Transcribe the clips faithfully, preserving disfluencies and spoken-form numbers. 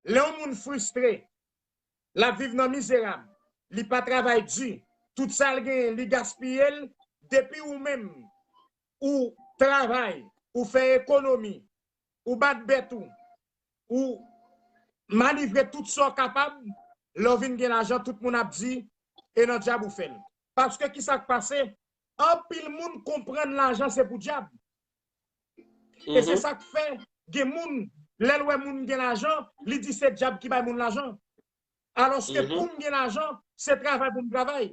Lè yon moun fristre, l ap viv nan mizerab, li pa travay di, tout sa l genyen, li gaspiye l, depi ou menm, ou travay, ou fè ekonomi, ou bat bèt ou, ou manivre tout sa w kapab, lè w vin gen lajan, tout moun ap di, e nan dyab ou fè l. Paske ki sa k pase? Anpil moun konprann lajan se pou dyab. E se sa k fè, gen moun, lè l wè moun gen lajan, li di se dyab ki bay moun lajan. Alòske pou m gen lajan, se travay pou m travay.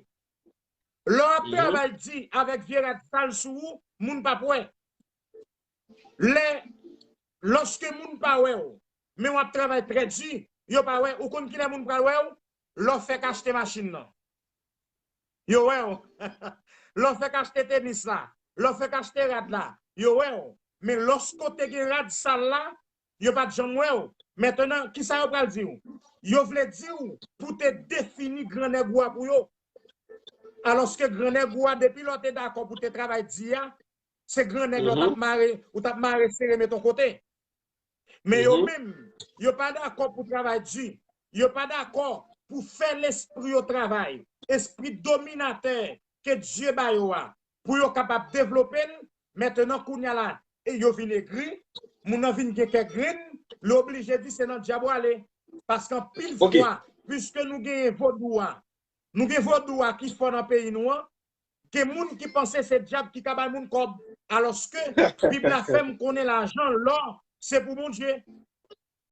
Lè w ap travay di avèk vye rad sal sou ou, moun p ap wè. Lè, lòske moun pa wè w, men w ap travay trè di, yo pa wè, ou konn kilè moun pral wè w? Lè w fèk achte machin nan. Yo wè w. Lè w fèk achte tenis la, lè w fèk achte rad la, yo wè w. Men lòske w te gen rad sal la, yo pa t janm wè w. Mentnan, kisa yo pral di w? Yo vle di w pou te defini grannèg ou a pou yo. Alòske grannèg ou a, depi lè w te dakò pou te travay di a, se grannèg la w t ap mare, ou t ap mare sere met yon kote. Men yo menm, yo pa dakò pou travay di. Yo pa dakò pou fè lespri yo travay. Espri dominatè ke Dye ba yo a, pou yo kapab devlope l, mentnan kounye a la, e yo vin egri, moun nan vin gen kè grenn, li oblije di se nan dyab ou ale. Paske anpil fwa, piske nou genyen vodou a, nou gen vodou a ki fò nan peyi nou an, gen moun ki panse se dyab ki ka bay moun kòb, alòske Bib la fè m konnen lajan, lò, se pou Bondye.